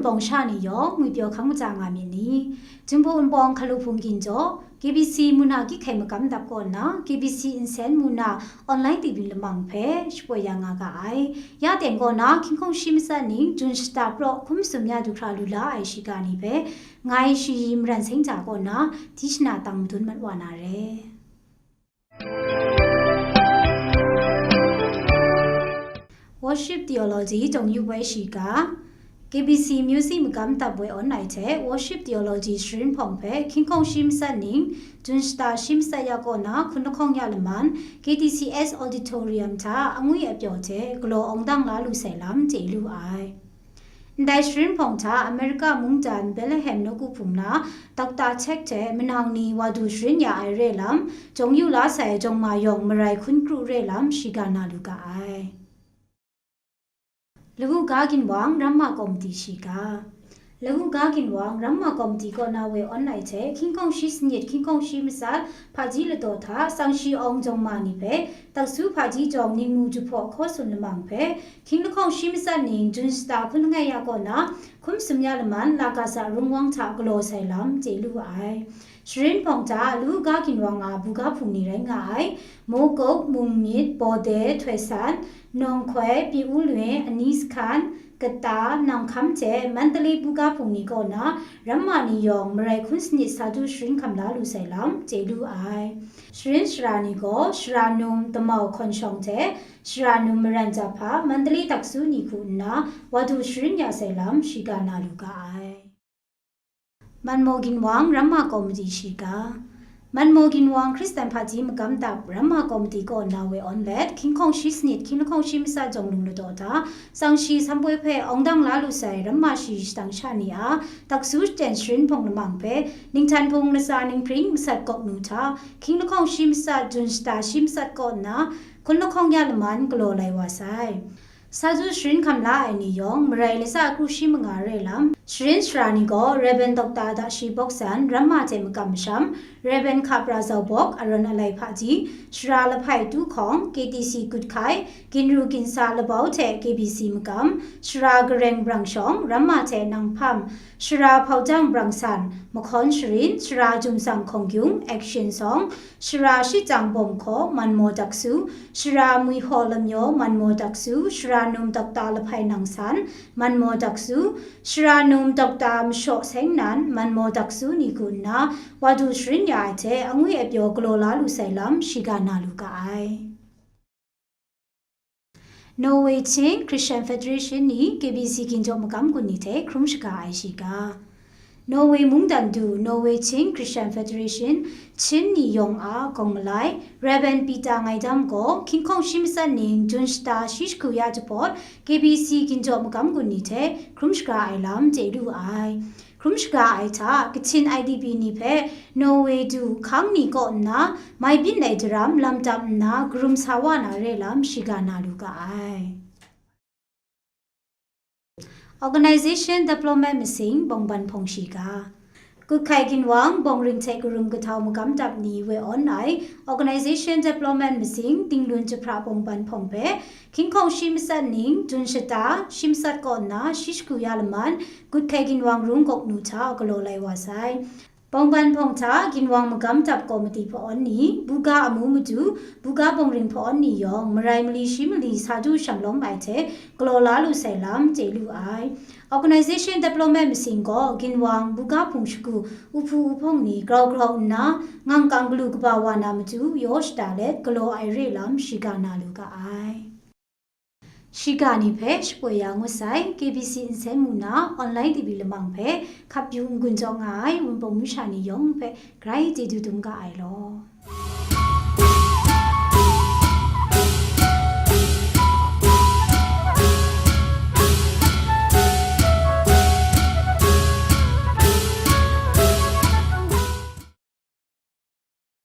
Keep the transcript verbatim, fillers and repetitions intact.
Bawng sha ni yawng ngwi pyaw hkang maja nga myit ni? Jinghpaw Wunpawng Hkalu Hpung Ginjaw, K B C mu na Kyi Hkai Makam Dap kaw nna, K B C Nsen mu na online TV lamang hpe shapoi ya nga ga ai. Ya teng kaw na, hkying hkawng shi matsat ning, Jun shata praw hkum sum ya du hkra lu la ai shiga ni hpe, ngai Shi Yi Maran Seng Hta kaw na, Tishna Tang madun mat wa na re. Worship Theology Jawng Yu Poi Shiga, K B C Music Makam Dap woi awn ai hte Worship Theology sharin hpawng hpe hkying hkawng shi matsat ning, Jun shata shi matsat ya kaw na hkun lahkawng ya laman, K T C S Auditorium hta angwi apyaw hte galaw awng dang la lu sai lam chye lu ai. Ndai sharin hpawng hta America mungdan Bethlehem nawku hpung na Doctor Chek hte manang ni wa du sharin ya ai re lam, jawng yu la sai jawng ma yawng marai hkun kru re lam shiga na lu ga ai. Lagu ga ginwang ramma kawmti shiga. Lagu ga ginwang ramma kawmti kaw na woi awn ai hte hkying hkawng shi sanit hkying hkawng shi matsat hpaji ladaw hta tsang shi awng jawng ma ni hpe taksu hpaji jawng ningmu jahpaw hkaw tsun lamang hpe hkying lahkawng shi matsat ning Jun shata hkun langai ya kaw na hkum sum ya laman Lagaza rungwang hta galaw sai lam chye lu ai. Sharin hpawng hta Lagu ga ginwang a buga hpung ni rai nga ai, Mokok, Mungmyit, Bawde, Htoi San, Nawng Hkoi, Pyi U Lwe, Ani Sakhan, Kata, Nang Hkam hte Mandalay buga hpung ni kaw na ramma ni yawng marai hkun sanit sa du sharin hkam la lu sai lam chye lu ai. Sharin shara ni gaw Shara Num, Damau, Hkawn Shawng hte Shara Num, Maran Jahpa, Mandalay taksu ni hku nna wa du sharin ya sai lam shiga na lu ga ai. Manmaw ginwang ramma kawmti shiga. Manmaw ginwang Hkristan hpaji makam dap ramma kawmti kaw na woi awn let, hkying hkawng shi sanit hkying lahkawng shi matsat jawng lung ladaw hta, tsang shi samboi hpe awng dang la lu sai ramma shi shadang sha ni a taksu shaten sharin hpawng lamang hpe, Ninghtan Hpung Latsa Ninghpring masat kawk nu hta, hkying lahkawng shi matsat Jun shata shi matsat kaw nna, hkun lahkawng ya laman galaw lai wa sai. Sa du sharin hkam la ai ni yawng, marai latsa kru shi manga re lam, sharin shara ni gaw, Rev. Doctor Dashi Bok San, ramma hte makam masham, Rev. Hkap Ra Zau Bok, Aron Alai Hpaji, Shara Lahpai Tu Hkawng, K T C Gut Hkai, Ginru Ginsa Labau hte K B C makam, Shara Gareng Brang Shawng, ramma hte nang hpam, Shara Hpaujang Brang San, Mahkawn Sharin, Shara Jumsang Hkawng Gyung, Action Song, Shara Shichyang Bawm Hkaw, Manmaw Daksu, Shara Mwihaw Lamyaw, Manmaw Daksu, Shara Num Doctor Lahpai Nang San, Manmaw Daksu, Shara Num Doctor Mashaw Seng Nan, Manmaw Daksu ni hku nna, wa du sharin ya ai hte, angwi apyaw galaw la lu sai lam, shiga na lu ga ai. Norway Chin Christian Federation ni K B C ginjaw makam gun ni hte hkrum shaga ai shiga. Norway mungdan du Norway Chin Christian Federation Chin ni yawng a gawng malai Rev. Peter Ngaidam gaw hkying hkawng shi matsat ning Jun shata shi jahku ya jahpawt K B C ginjaw makam gun ni hte hkrum shaga ai lam chye lu ai. Hkrum shaga ai hta, Kachin I D P ni hpe Norway du hkang ni kaw nna mai byin ai daram lam tam nna karum sa wa na re lam shiga na lu ga ai. Organization Development masing bawngban hpawng shiga. Gut Hkai ginwang bawng ring hte karum kahtau makam dap ni woi awn ai Organization Development masing Tinglun Jahpra bawngban hpawng hpe hkying hkawng shi matsat ning Jun shata shi matsat kaw nna shi jahku ya laman Gut Hkai ginwang rung gawk nu hta galaw lai wa sai. Bawngban hpawng hta ginwang makam dap kawmiti hpa-awn ni, buga amu madu, buga bawng ring hpa-awn ni yawng marai mali shi mali sa du shanglawm ai hte galaw la lu sai lam chye lu ai. Organization Development masing gaw ginwang, buga hpung shagu, uhpu uhpawng ni grau grau nna, ngang kang galu kaba wa na matu yaw shada let galaw ai re lam shiga na lu ga ai. Shiga ni hpe shapoi ya ngut sai, K B C Nsen mu na online T V lamang hpe hkap yu n-gun jaw nga ai Wunpawng masha ni yawng hpe grai chyeju dum ga ai law.